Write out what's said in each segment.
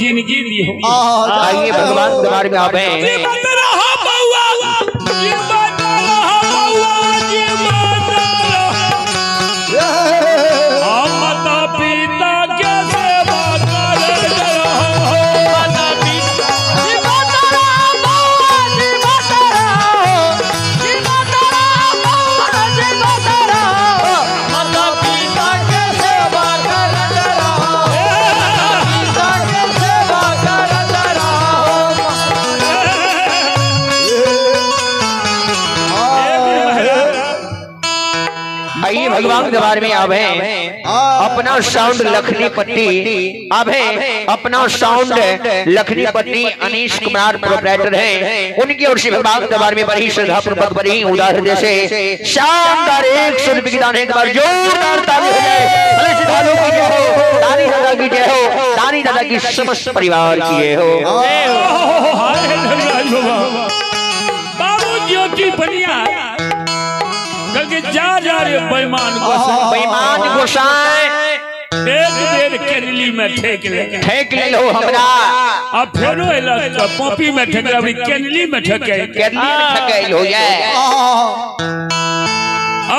जिंदगी दी हो। आइए भगवान दरबार में आवे। जीवत रहो बउआ, जीवत रहो बउआ, जीवत रहो। माता पिता के सेवा करत रहो। माता पिता जीवत रहो बउआ, जीवत रहो, जीवत रहो बउआ, जीवत रहो। माता पिता के सेवा करत रहो, पिता के सेवा करत रहो। आइए भगवान दरबार में आवे। अपना साउंड लखनी पट्टी आवे, अपना साउंड लखनी पट्टी अनीश कुमार प्रोपराइटर हैं, उनकी ओर से भगवान दरबार में बड़ी श्रद्धापूर्वक बड़ी उदार हृदय से शानदार 100 रुपये की दान है। एक बार जोरदार ताली हो जाए। भले श्रद्धालु की जय हो, दानी दादा की जय हो, दानी दादा की समस्त परिवार की जय हो। हाय धनराज बाबा, बाबू ज्योति बनिया कल जा जा रे बेईमान गोसाई, बेईमान गोसाई एक बेर केरली में ठेक ले, ठेक ले हो हमरा। अब फेरो एला तो पॉपी में ठेक ले, केरली में ठेके, केरली में ठेके हो जाए।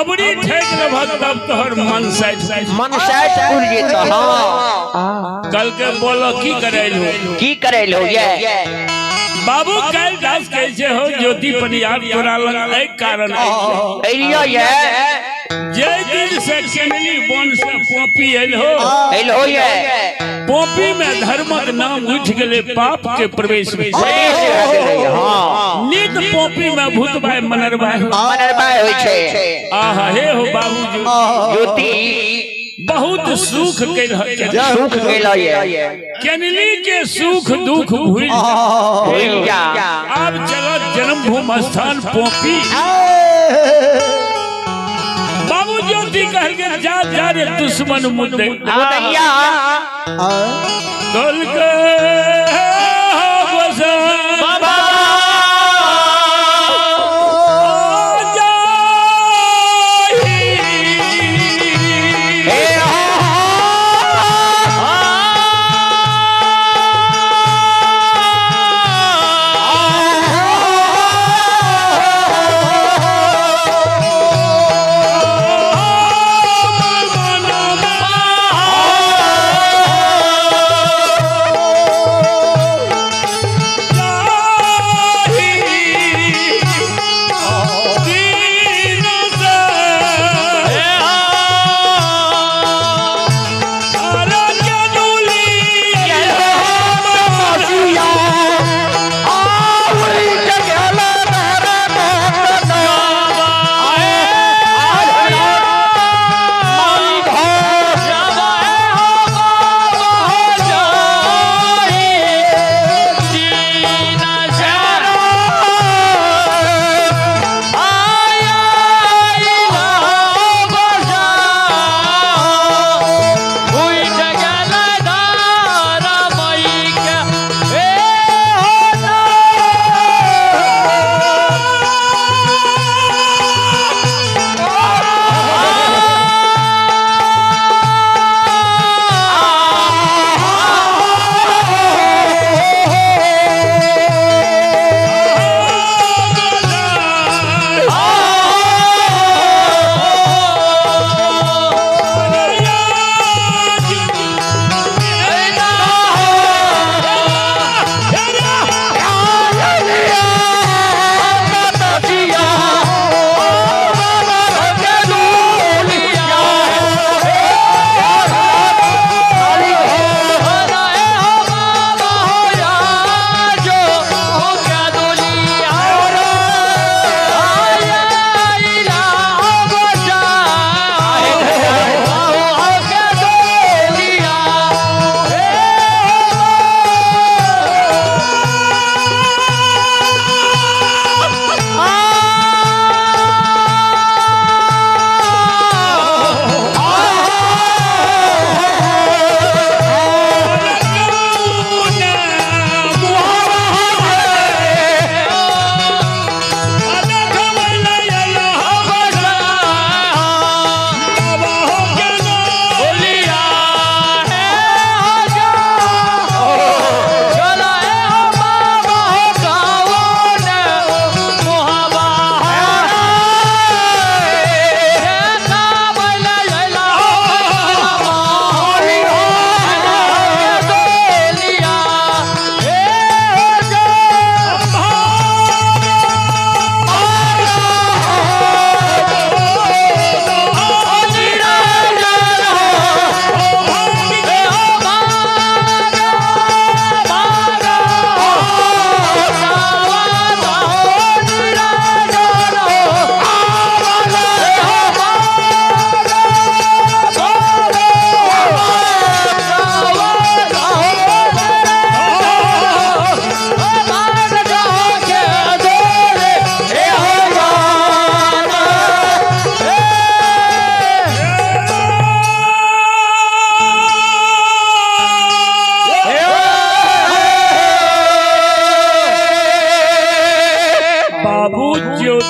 अबरी ठेक ले तब तोहर मन साइड मन साइड उड़ जेत। हां कल के बोलो की करैल हो, की करैल हो ये बाबू। कल दास कैसे हो ज्योति पनियार तोरा लग एक कारण एलियो ये जे दिन से केनली वन से पोपी एल हो, एल हो ये पोपी में धर्मक नाम उठ गेले, पाप के प्रवेश में। हां नित पोपी में भूत भाई मनरबाय मनरबाय होय छे। आहा हे हो बाबू ज्योति बहुत सुख के सुख गेलो ये केनली के सुख दुख भूल भूल जा। अब चलो जन्मभूमि स्थान पोपी। बाबू ज्योति कह के जा जा रे दुश्मन मुद्दे मुदैया कल के बाबा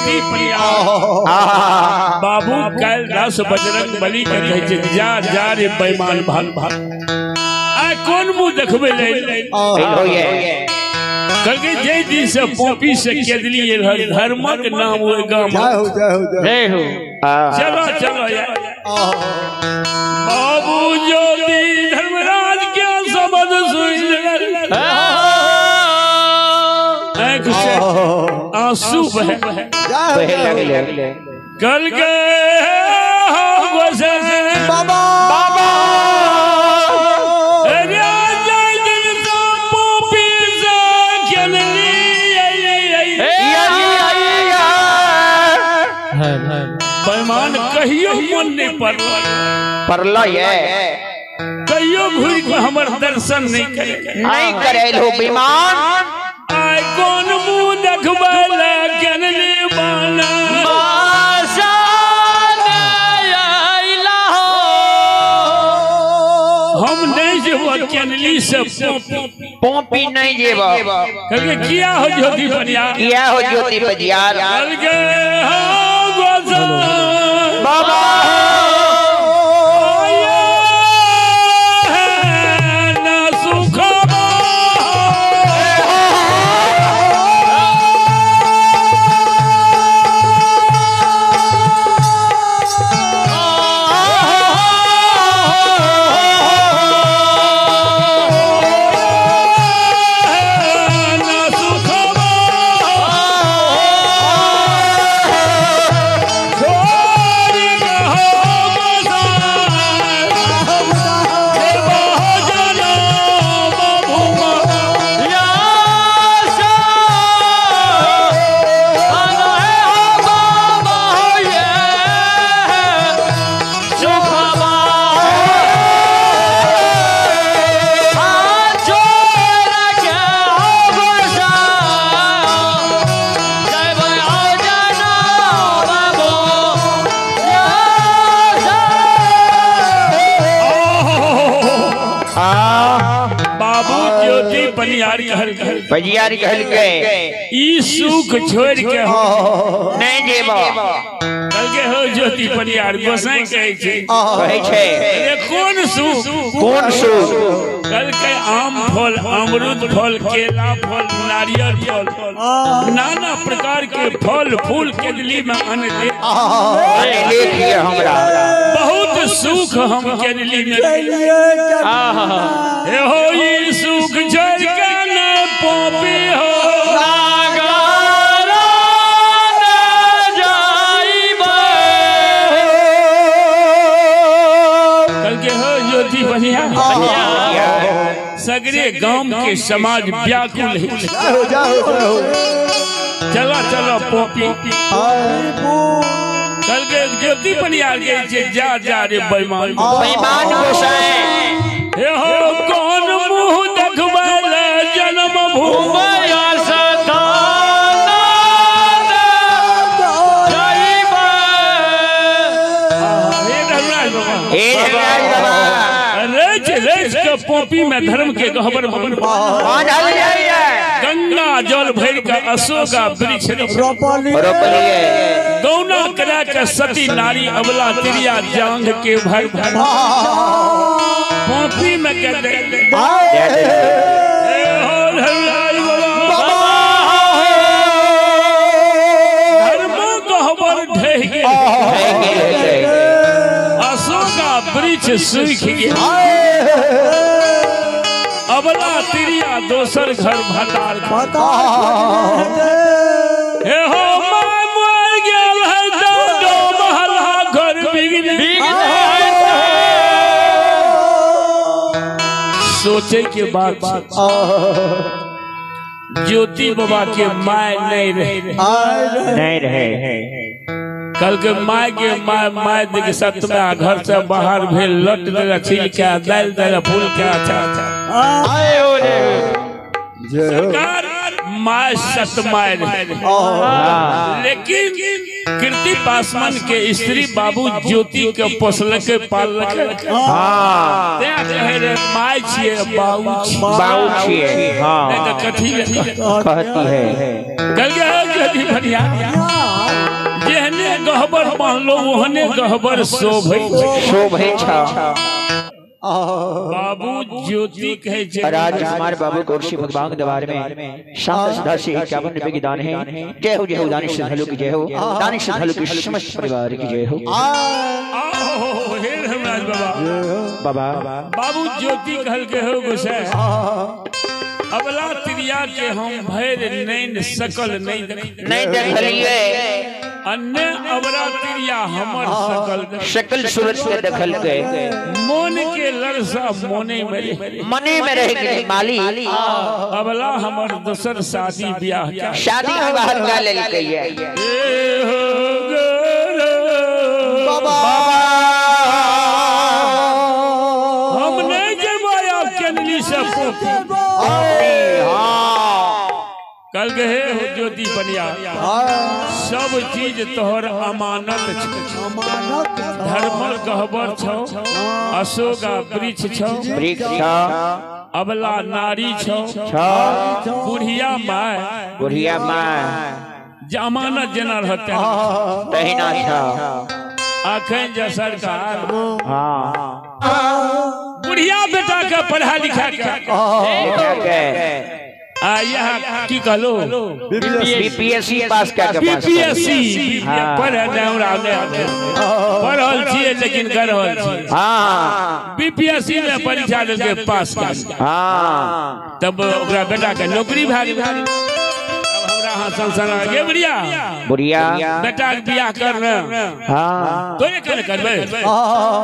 ज्योति परियार बाबू कैलदास बजरंग बली के कहै छै जा जा रे बेईमान भाग भाग आ कोन मुंह देखबै ले कहलकै जे दिन से पोपी से केदली धर्मक नाम ओहि गाम जय हो जय हो जय हो चलो चलो यार बाबू ज्योति धर्मराज के शब्द सुन आंख से आंसू बहे बहे कल के बाबा बाबा बेईमान कहियो मन नहीं पड़ल ये कहियो घुर के हमर दर्शन नहीं करे नहीं करे हो बेईमान आय कौन मुंह देखबै ले केनली बाना हम नहीं जेबो केनली से पोपी नहीं जेबो। कहलकै किया हो ज्योति परियार किया हो ज्योति परियार कहलकै हो गोसाई बाबा बजियार कहलकै ई सुख छोड़ के नहीं जेबो। कहलकै हो ज्योति परियार गोसाई कहै छै कहै छै अरे कोन सुख कोन सुख? कहलकै आम फल अमरूद फल केला फल नारियल फल नाना प्रकार के फल फूल केदली में अन दे देखिए हमरा बहुत सुख हम केदली में हो ई सुख छोड़ के पोपी हो कल के हो ज्योति बढ़िया सगरे गांव के समाज व्याकुल है। चलो चलो पोपी कल के ज्योति बनिया गई जा जा रे बेईमान बेईमान गोसाई हे हो कौन मुंह देखबै ले जन्म भूमि पोपी में धर्म के गहबर गंगा जल भर के अशोका वृक्ष गौना करा के सती नारी अबला तिरिया जांग के भर पोपी में के दे धर्म गहबर ढह गेल अशोका वृक्ष सूख गेल अबला तिरिया दोसर घर भतार हे हो माय मर गेल है दो महला घर बिगड़ सोचे के बात ज्योति बाबा के my नहीं रहे नहीं रहे। कल के my के my my देख सत में घर से बाहर भेल लट देला छील के दाल देला फूल के अच्छा सरकार my सत my रहे। लेकिन कीर्ति पासवान के स्त्री बाबू ज्योति के पोसलक पालक my छिए बाबू बाबू छिए नहीं तो कथी कहती है कल के ज्योति बढ़िया गहबर बांधलो ओहने गहबर शोभै शोभै छा। बाबू ज्योति कहे छे राजकुमार बाबू कुर्सी भगवान दरबार में शांत श्रद्धा से 51 रुपए की दान है। जय हो जय हो दानिश श्रद्धालु की जय हो, दानिश श्रद्धालु की समस्त परिवार की जय हो। आओ हे धर्मराज बाबा बाबा बाबू ज्योति कहल के हो गोसाई अबला त्रिया के हम भैर नैन सकल नहीं नहीं देखलिए अन्य अबला त्रिया हमर सकल शकल सूरत के देखल के मोन के लरसा मोने में मने में रह गेल माली अबला हमर दोसर शादी ब्याह के शादी विवाह का लेलकै ए हो बाबा हम नहीं जेबै आब केनली से पोती। कल गए हो ज्योति बनिया सब चीज तोहर अमानत छौ, धर्मल गहबर छौ, अशोका वृक्ष छौ, अबला नारी छौ, बुढ़िया my बुढ़िया my जमानत जेना रहते तहिना छौ। अखन जे सरकार बुढ़िया बेटा के पढ़ा लिखा के यहाँ की कहलो बीपीएससी पास कर के बीपीएससी पढ़े हमरा पढ़ल छियै लेकिन कर रहल छी। हां बीपीएससी में परीक्षा दे के पास कर हां तब ओकरा बेटा के नौकरी भए गेल। अब हमरा हां संसना गे बुढ़िया बुढ़िया बेटा के बियाह करने हां तोरे केना करबै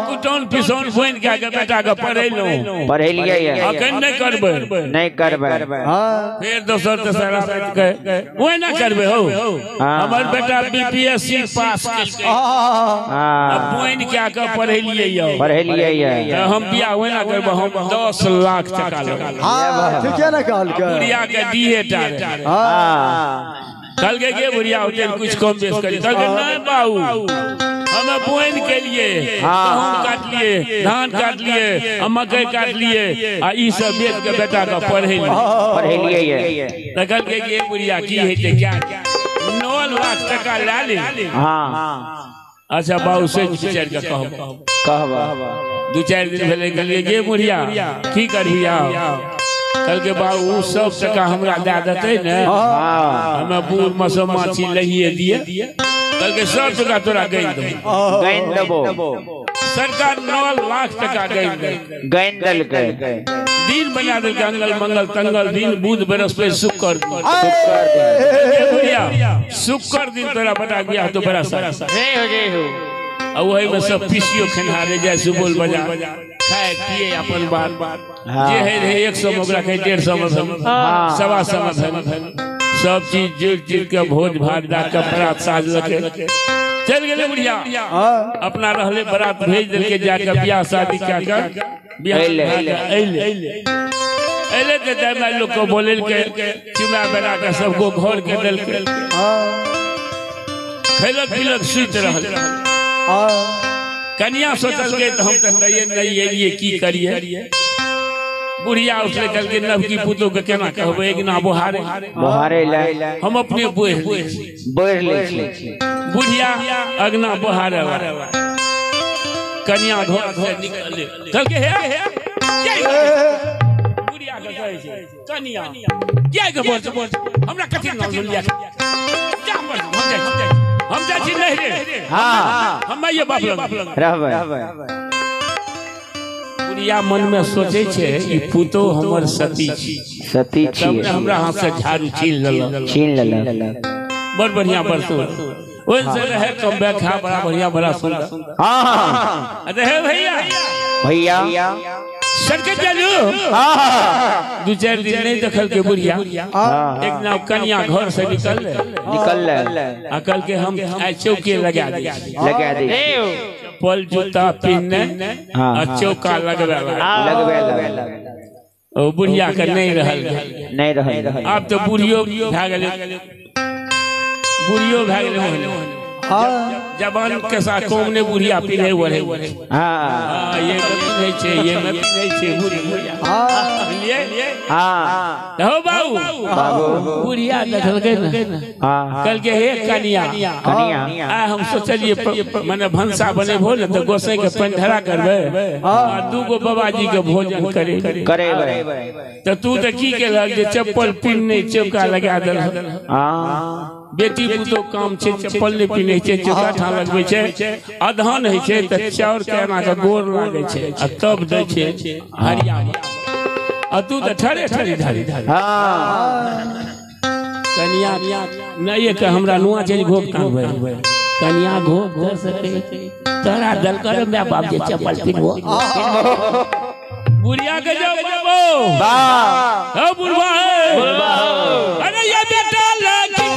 कुटौन पिसौन बनि के बेटा के पढ़ेलहुं पढ़ेलियै अखन नहि करबै नहीं करबै फिर दोसर तेसर के ओहि ना करबै हो। हमर बेटा बीपीएससी पास केलकै आ बनि के के पढ़ेलियै यौ पढ़ेलियै त हम बियाह ओहि ना करबै हम 10 लाख टका लेबै। हां ठीक है ना कहलकै बुढ़िया के डीहे टा हां कहलकै गे बुढ़िया होते कुछ कम बेस करी। कहलकै नहीं बाबू हम बोइन के लिए गहूम काट लिए धान काट लिए आ मकई काट लिए आ ई सब बेच के बेटा के पढ़ेलियै पढ़ेलियै। त कहलकै गे बुढ़िया की हेतै क्या 9 लाख टका लए ले। हां अच्छा बाबू सोच विचार के कहब कहब 2-4 दिन भेलै कहलियै गे बुढ़िया की करबी आब। कहलकै बाबू सब टका हमरा दए देतै ने हमे बूढ़ मसम्मा छी लहिए दिए। कहलकै सब टका तोरा गनि देबो गनि देबो। सरकार 9 लाख टका गनि देलकै गनि देलकै दिन बना देलकै अंगल मंगल तंगल दिन बुध बृहस्पति शुक्र शुक्र दिन तोरा बटा बियाह तो बड़ा सारा जय हो जय हो। आ वही में सब पीसियो खेनहारे जाय सुबोल बाजार खाए पिए अपन बात जे है रहे 100 में ओकरा कहे 150 में 125 में सब चीज जुड़ जुड़ के भोज भात दा के बरात साजलकै चल गेलै बुढ़िया अपना रहले बरात भेज देलकै जाके बियाह शादी कए के बियाह अइले अइले ते दाइ लोग को बोलेलकै चुमा बना के सबको घर के देलकै खैलक पीलक सुति रहल। कन्या सोचलकै तऽ हम तऽ नहिए नहीं एलियै की करियै। बुढ़िया उठले कहलकै नवकी पुतोह के केना कहबै एक ना बोहारे बोहारे ले हम अपने बोहि बोहि लै छी। बुढ़िया अगना बोहारे कन्या घर से निकले कहलकै हे बुढ़िया के कहै छै कन्या किया के बोल हमरा कथी नाम लिया जा हम जाइ छी नहीं रे हां हम माइये बाप लग रहबै। बुढ़िया मन में सोचे छे ई पुतोह हमर सती छी सती छी तब हमरा हाथ से झाड़ू छीन लेलक छीन लेलक। बड़ बढ़िया बरसो ओहि से रहे कम बैक खा बड़ा बढ़िया बड़ा सुंदर। हां अरे हे भैया भैया सड़क चलू। हां 2-4 दिन नहीं देखल के बुढ़िया एक नाव कन्या घर से निकल निकल आ कल के हम आइ चौके लगा दी लगा दी पल जूता पहनने आ चौका लगबे लगबे ओ बुढ़िया के नहीं रहल नहीं रहल। आब तो बुढ़ियो भए गेलै बुढ़ियो भए गेलै। जवान के साथ कम ने बुढ़िया पिन्हे ओढ़े। हां ये पिन्हे छे, ये में पिन्हे छे बुढ़िया। बुझलिए? हां हो बाबू बुढ़िया देखलकै ने, कहलकै हे कनिया कनिया आ हम सोचलिए माने भनसा बनेबो ने त गोसाई के पंधरा करबै आ दूगो बाबाजी के भोजन करे करेबै। त तू त की केलक जे चप्पल पिन्ने चौका लगा देलक। हां बेटी पुतोह काम छे, चप्पल नहीं पिन्हे छे, चौका ठाँ लगबै छे, अधहन होइ छे त चाउर के एना के गोर लागै छे आ तब दै छे हरिया। आ तू त ठरे ठरे धारी धारी। हां कनिया नहीं के हमरा नुआ चलि घोप कानबै, कनिया घोप धर सकै तोरा दल कर my बाप जे चप्पल पिन्हबो। बुढ़िया के जाओ बाबू वाह हो बुढ़वा है, अरे ये बेटा लड़की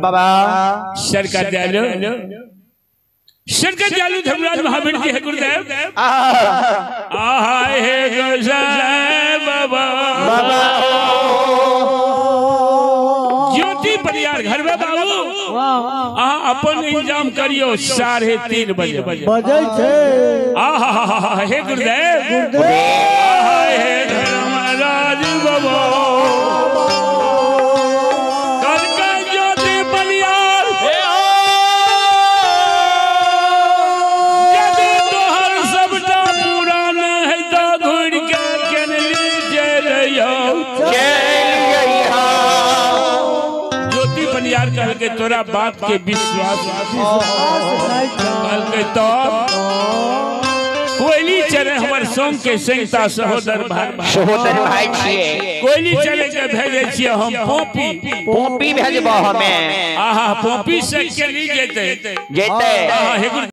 बाबा सरकार दयालु, सरकार दयालु धर्मराज महावीर जी है गुरुदेव। आहा हे गोसाई बाबा बाबा ज्योति परियार घर में बाबू आहा अपन इंतजाम करियो 3:30 बजे बजे छे। आहा हे गुरुदेव, आहा हे धर्मराज बाबा के तोरा बात के विश्वास कहलकै तो कोयली चले हमर संग के संगता सहोदर भाई, सहोदर भाई छिए। कोयली चले के भेजे छिए हम पोपी, पोपी भेजबो हमें। आहा पोपी से केली जेते जेते। आहा हे